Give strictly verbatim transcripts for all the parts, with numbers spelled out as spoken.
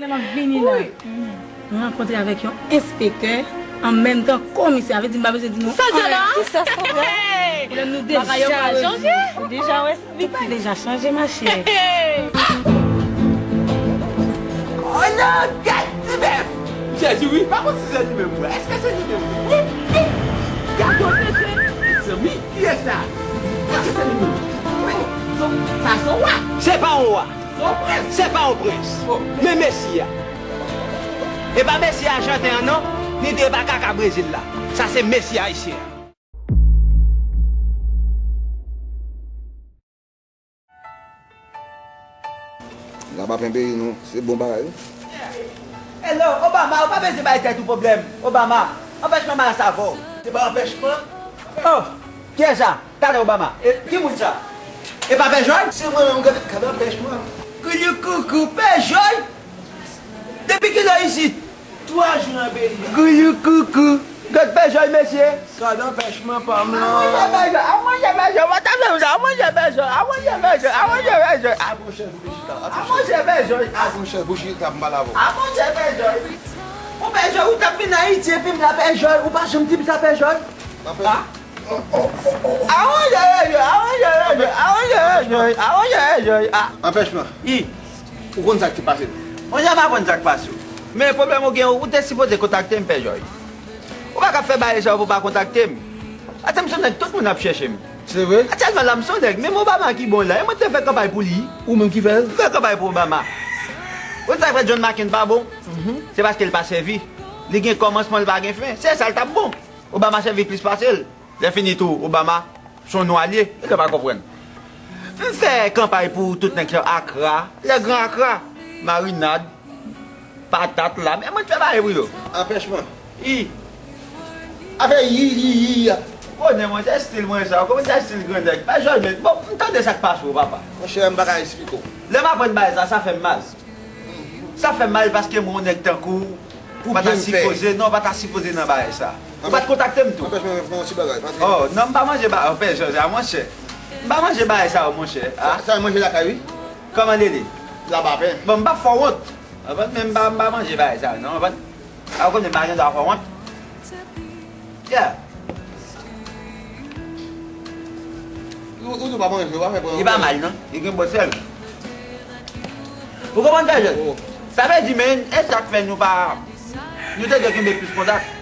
M ap vini la. Mwen rankontre avèk yon enspektè, an menm tan komisè. Sa vle di m pa bezwen di nou anyen. Sa Jana? Kisa sa? Hey! Pwoblèm nou deja rezoud. Ou deja wè sa? Tout sa deja chanje, machè. Hey! Oh non, gad ti bèf! M sezi wi, pa konn si se li menm vre. Èske se li menm vre? Wi, wi! Gad yon tete! Mezanmi, kiyès sa? Èske se li menm? Wi, sa se yon wa! Se pa yon wa! Se yon prens! Se pa yon prens! Oh. Men Mesi a! E pa Mesi Ajanten an non, ni tou e pa kaka Brezil la. Sa se Mesi Ayisyen an. Labapen peyi nou, se bon bagay wi. Hello, Obama, ou pa bezwen bay tèt ou pwoblèm. Obama, anpèch mwen malas avè w. Se pa anpèchman? Oh, kiyès sa? Talè Obama. E, ki moun sa? E pa Pè Jòy? Se mwen menm, gade, gade anpèchman. Kouyoukoukou, Pè Jòy? Depi kilè w isit? Twa jou nan peyi a. Kouyoukoukou. Gad Pè Jòy, mesye. Gad anpèchman pa m lan. A manje Pè Jòy, a manje Pè Jòy, mwen ta fè sa, a manje Pè Jòy, a manje Pè Jòy, a manje Pè Jòy, a manje Pè Jòy, a manje Pè Jòy, a manje Pè Jòy. Ou Pè Jòy, ou t ap vin Ayiti epi m la Pè Jòy, ou pa janm di m sa Pè Jòy. A? A manje Pè Jòy, a manje Pè Jòy, a manje Pè Jòy, a manje Pè Jòy, a. Anpèchman. I. Ou konn sa k te pase l? Monchè, m pa konn sa k pase w. Men pwoblèm ou gen, ou te sipoze kontakte m, Pè Jòy. Ou pa ka fè bagay sa yo pou w pa kontakte m. Atè m se yon nèg tout moun ap chèche m. Se vre? Aktyèlman la, m se yon nèg, menm Obama ki bon la, e mwen ki te fè kanpay pou li. Ou menm ki fè l? M fè kanpay pou Obama. Ou konn sa k fè John McCain pa bon? Se paske l pa sèvi. Li gen kòmansman, l pa gen fen. Se sa l t ap bon. Obama sèvi plis pase l. Lè fini tou, Obama, se yon nwa l ye, e lè pa konprann. M fè kanpay pou tout nèg sa yo, Akra, lè gran Akra, marinad, patat, lam, e mwen k fè bagay pou yo. Anpèchman. I. Afè yi, yi, yi, yi a. Ou konnen mwen, se estil mwen sa, ou konprann se estil gran nèg. Pa janm, bon, m tande sa k pase w, papa. Monchè, m pa ka esplike w. Lè m aprann bagay sa, sa fè m mal. Sa fè m mal paske mwen yon nèg tankou w, ou pa ta sipoze, non, ou pa ta sipoze nan bagay sa. Ou pa t kontakte m tou. Anpèch mwen fè yon ti bagay, pase. Oh, non, m pa manje ba, oh, Pè Jòj, a, monchè. M pa manje bagay sa yo, monchè. A. Sa, sa manje lakay, wi. Kòman l rele? Labapen. Bon, m p ap fè w wont. Konprann? Men m pa, m pa manje bagay sa yo, non, konprann? A, ou konnen m pa gen dwa fè w wont. Yeah. Ou, ou di w pa manje, ou pa fè pran. Li pa mal, non. Li gen bon sèl. Ou konprann, Pè Jòj? Oh. Sa vle di, men, e sa k fè nou pa, nou te dwe kenbe plis kontak.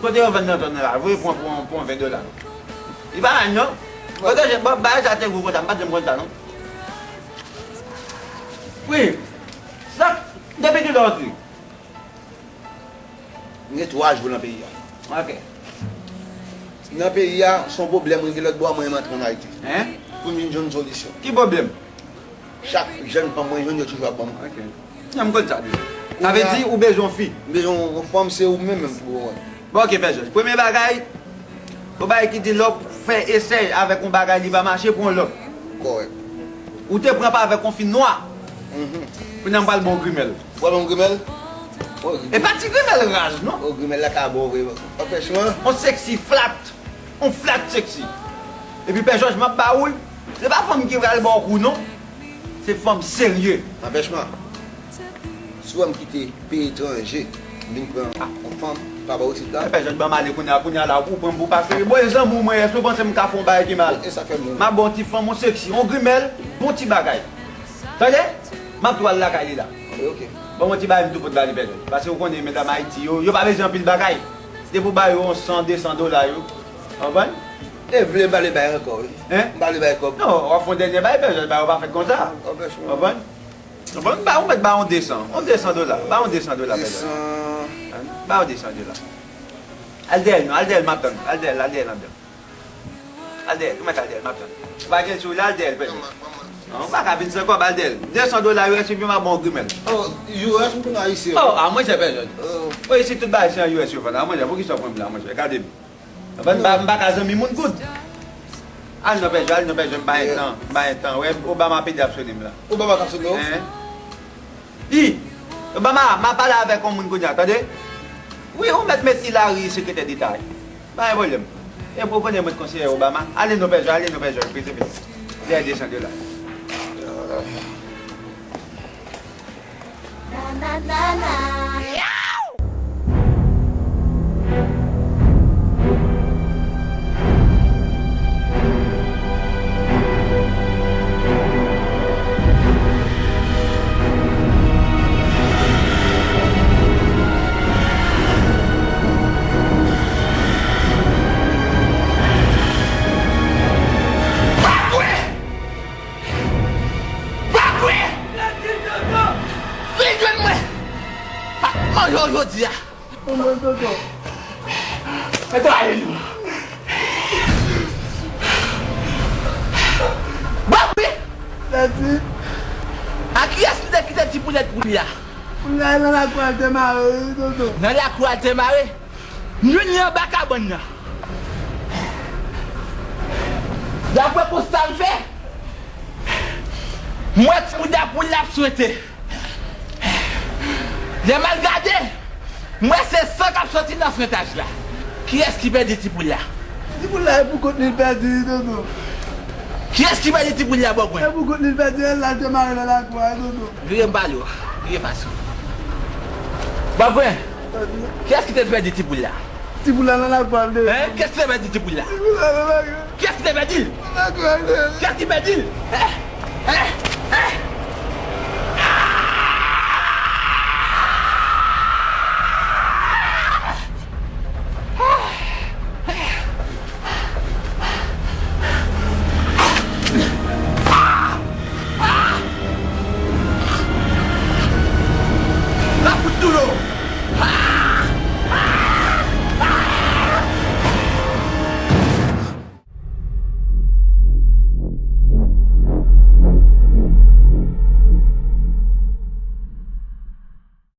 Kote yo vann nan zòn nan la, voye pran, pran, pran ven dola. Li pa mal, non. Kote je, bon, bagay sa te gou konsa, m pa t janm konn sa, non. Wi. Sa, depi kilè w antre? M gen twa jou nan peyi a. Ok. Nan peyi a, se yon pwoblèm mwen gen lòt bò, mwen menm antre ann Ayiti. Hein? Pou m vin jwenn solisyon. Ki pwoblèm? Chak jèn fanm mwen jwenn, yo toujou ap ban m. Ok. Non, m konn sa deja. Sa vle di ou bezwen yon fi? M bezwen yon fanm, se ou menm menm pou ou wè. Bon, ok, Pè Jòj. Premye bagay, yon bagay ki di lè w fè esèy avèk yon bagay, li pa mache, pran yon lòt. Kòrèk. Ou te pran pa avèk yon fi nwa. Mhm. Kounye a m pral ba w grimèl. Ou pral ba m grimèl? E pa ti grimèl raz, non. O, grimèl la ka bon vre. Anpèchman. On sexy flat. On flat sexy. Epi Pè Jòj, m ap ba ou l. Se pa fanm ki pral ba w kou, non. Se fanm serye. Anpèchman. Si w wè m kite peyi etranje, m vin pran yon fanm, pa ba w isit la. Pè Jòj, ban m ale kounye a, kounye a la, ou pran m pou pa serye. Bon, e zanmi w mwen ye, èske w panse m ka fè yon bagay ki mal? E sa fè m. M ap ba w yon ti fanm, yon sexy, yon grimèl, yon ti bagay. Tande? M ap tou al lakay li la. Ok, ok. Ban m yon ti bagay m tou pot ba li, Pè Jòj. Paske ou konnen medam Ayiti yo, yo pa bezwen anpil bagay. Depi w ba yo yon san, de san dola yo. Konprann? E vle m pa vle bay ankò, wi. Hein? M pa vle bay kòb. Non, w ap fè yon dènye bay, Pè Jòj, bagay yo pa fèt konsa. Anpèchman. Konprann? Konprann? Ba, ou mèt ba yon de san. Yon de san dola. Ba yon de san dola, Pè Jòj. De san. Ba yon de san dola. Al dèyè l, non, al dèyè l, m ap tann. Al dèyè l, al dèyè l, m ap tann. Al dèyè l, ou mèt al dèyè l, m ap tann. Ou pa gen sou la, al dèyè l, Pè Jòj. Non, ou pa ka vin san kòb, al dèyè l. De san dola, U S, epi m ap ba w grimèl. Oh, U S, m konn ayisyen. Oh, a, monchè, Pè Jòj. Oh. Wi, isit tout bagay se an U S yo vann. A, monchè, poukisa w pran m la, monchè? Gade m. M pa, m pa ka zanmi moun goud. Al non, Pè Jòj, al non, Pè Jòj, m pa gen tan, m pa gen tan. Wè, Obama pede ap sone m la. Obama k ap sone w? Hein? I, Obama, m ap pale avèk yon moun kounye a, tande? Wi, ou mèt met Hillary sekretè deta. Pa gen pwoblèm. E pou konnen mwen konseye Obama. Ale non, Pè Jòj, ale non, Pè Jòj, pete, pete. Dèyè de san dola. Bagwe! Bagwe! Vin jwenn mwen! Manje w jodi a! Mwen tonton. Mete ale nou. Bagwe! Pèdi. A kiyès m te kite ti poulèt pou li a? Poulèt nan lakou al te mare, wi, tonton. Nan lakou al te mare? M jwenn li anba kabann nan. Daprè konsta m fè, m wè ti bouda poul la ap swete. Lè m al gade, m wè se san k ap soti nan frentaj la. Kiyès ki pèdi ti poul la? Ti poul la e pou kont li l pèdi, wi, tonton. Kiyès ki pèdi ti poul la, Bògwen? E pou kont li l pèdi, l al te mare nan lakou a, wi, tonton. Vire m pale w. Vire fas ou. Bògwen, kiyès ki te pèdi ti poul la? Ti poul la nan lakou a, l te. Hein? Kiyès ki te pèdi ti poul la? Ti poul la nan lakou a. Kiyès ki te pèdi l? Nan lakou a, l te. Kiyès ki pèdi l? Hein? Hein?